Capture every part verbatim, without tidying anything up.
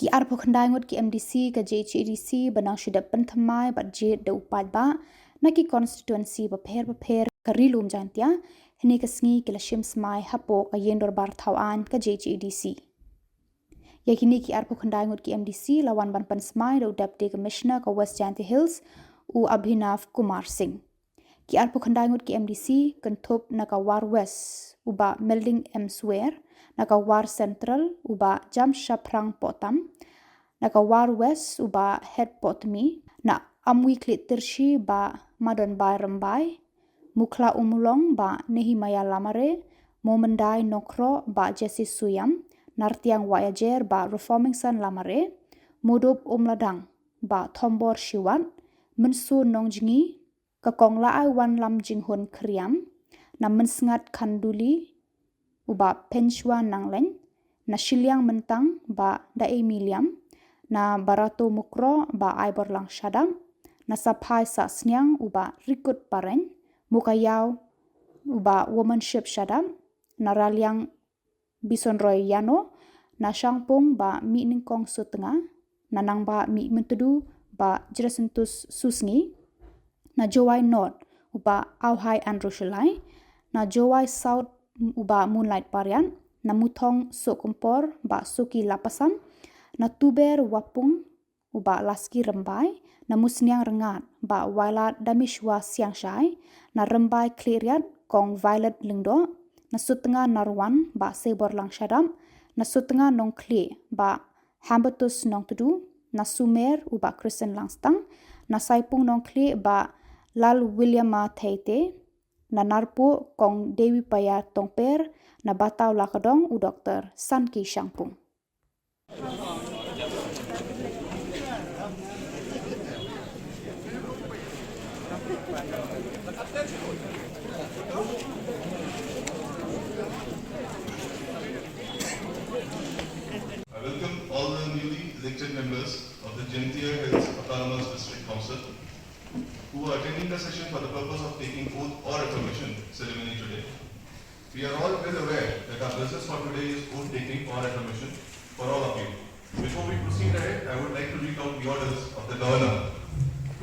Ki arphew khyndai ngut ki M D C ka J H A D C ba nang shu dep pynthymmai bad jied da u paidbah na ki constituency bapher bapher ka Ri Lum Jaiñtia, hynne ka sngi ki la shim smai hapoh ka Ïing Dorbar Thaw Aiñ ka J H A D C. Ïa kine ki arphew khyndai ngut ki M D C la wan ban pynsmai da u Deputy Commissioner ka West Jaiñtia Hills, u Abhinav Kumar Singh. Ki arphew khyndai ngut ki M D C kynthup na ka War West u Bah Melding M Swer, na ka War Central u Bah Jamshaphrang Pohtam, na ka War West u Bah Het Pohtmi, na Amwi Khlieh Tyrshi Bah Madonbai Rymbai, Mukhla Ummulong Bah Nehemiah Lamare, Mawmyndai Nongkhroh Bah Jesse Suiam, Nartiang Wahïajer Bah Reformingson Lamare, Mawdup Umladang Bah Thombor Shiwat, Mynso Nongjngi, ka Kong La Ai Wanlam Jinghun Khriam, na Mynsngat Khanduli u Bah Pynshwa Nangleiñ, na Shiliang Myntang Bah Daemi Liam, na Barato Mukroh Bah Aiborlang Shadap, na Saphai Sahsniang u Bah Rikut Pareiñ, Mowkaiaw u Bah Womanship Shadap, na Raliang Bisonroy Ïano, na Shangpung Bah Mihnyngkong Sutnga, na Nangbah Mihmyntdu Bah Jresentus Susngi, na Jowai North u Bah Auhai Andrew Shullai, na Jowai South u Bah Moonlight Pariat, na Muthong Sohkumpor Bah Soki Lapasam, na Tuber Wapung u Bah Laski Rymbai, na Musniang Rngat Bah Wailadmishwa Siangshai, na Rymbai Khliehriat Kong Violet Lyngdoh, na Sutnga Narwan Bah Seiborlang Shadap, na Sutnga Nongkhlieh Bah Hambatus Nongtdu, na Sumer u Bah Christian Langstang, na Saipung Nongkhlieh Bah Lalwilliama Theite, na Narpuh Kong Dewipaya Tongper, na Bataw Lakadong u Doktor Sanki Shangpung. I welcome all the newly elected members of the Jaintia Hills Autonomous District Council who are attending the session for the purpose of taking oath or affirmation ceremony today. We are all well aware that our business for today is oath taking or affirmation for all of you. Before we proceed ahead, I would like to read out the orders of the Governor,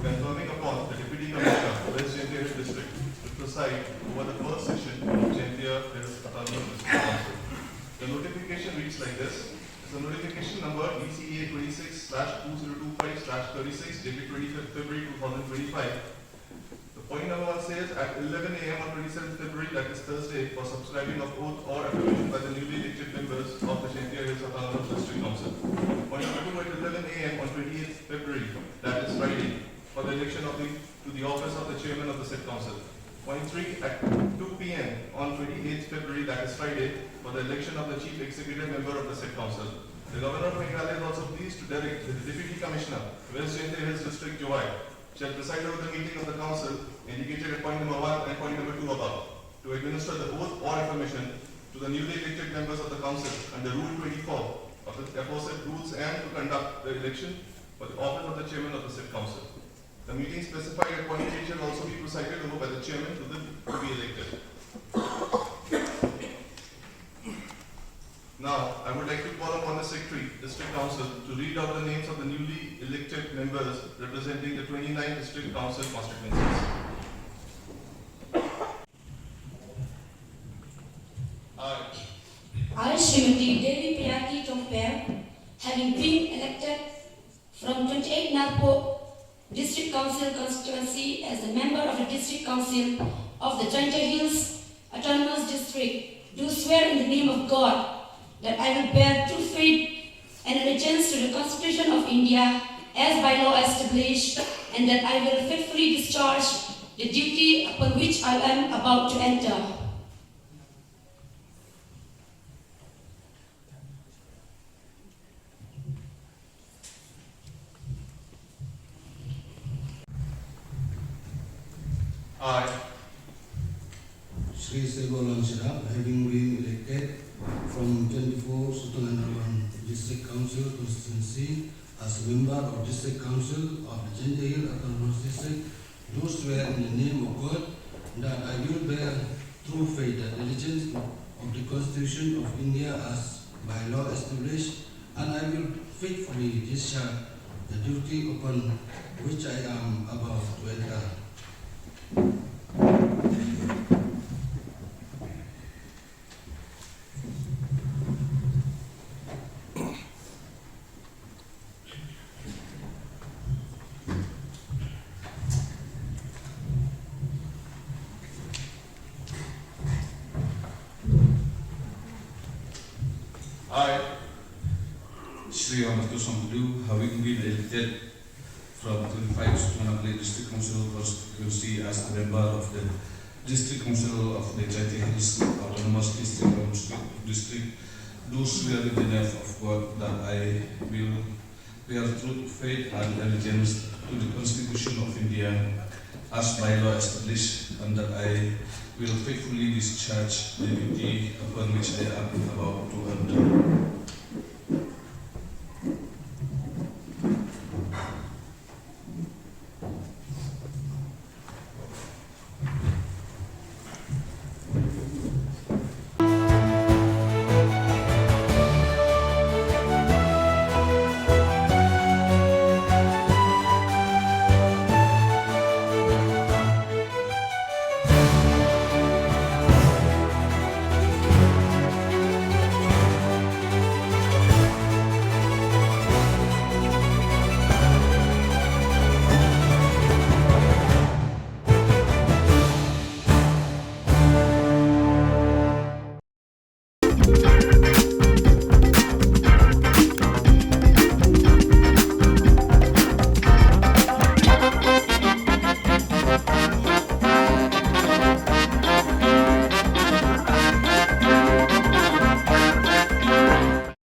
confirming upon the Deputy Commissioner, West Jaintia Hills District, to preside over the first session of Jaintia Hills Autonomous District Council. The notification reads like this. It's a notification number E C A twenty-six slash two zero two five slash thirty-six, dated twenty-fifth February two thousand twenty-five. The point number one says, at eleven A M on twenty-seventh February, that is Thursday, for subscribing of oath or affirmation by the newly elected members of the Jaintia Hills Autonomous District Council. Point number two, at eleven A M on twenty-eighth February, that is Friday, for the election of the, to the office of the chairman of the said council. Point three, at two P M on twenty-eighth February, that is Friday, for the election of the chief executive member of the said council. The Governor of Meghalaya is also pleased to direct that the Deputy Commissioner, West Jaintia Hills District, Jowai, shall preside over the meeting of the council indicated at point number one and point number two above, to administer the oath or affirmation to the newly elected members of the council under Rule twenty-four of the aforesaid rules and to conduct the election for the office of the chairman of the said council. The meeting specified at point three shall also be presided over by the chairman to the, to be elected. Now, I would like to call upon the Secretary, District Council, to read out the names of the newly elected members representing the twenty-nine District Council constituencies. I, I, Srimati Devi Piyaki Tongper, having been elected from twenty-eight Narpuh District Council constituency as a member of the District Council of the Jaintia Hills Autonomous District, do swear in the name of God that I will bear true faith and allegiance to the Constitution of India as by law established, and that I will faithfully discharge the duty upon which I am about to enter. I, Shri Sebo Lamshirap, having been elected from twenty-four Sutnga Narwan District Council constituency as a member of District Council of the Jaintia Hills Autonomous District, do swear in the name of God that I will bear true faith and allegiance of the Constitution of India as by law established, and I will Faithfully discharge the duty upon which I am about to enter. I, Shri Amato Songdu, having been elected from twenty-five Sutrangpur District Council constituency as a member of the District Council of the Jaintia Hills Autonomous District, District, do swear in the name of God that I will bear true faith and allegiance to the Constitution of India as by law established, and that I will faithfully discharge the duty upon which I am about to enter.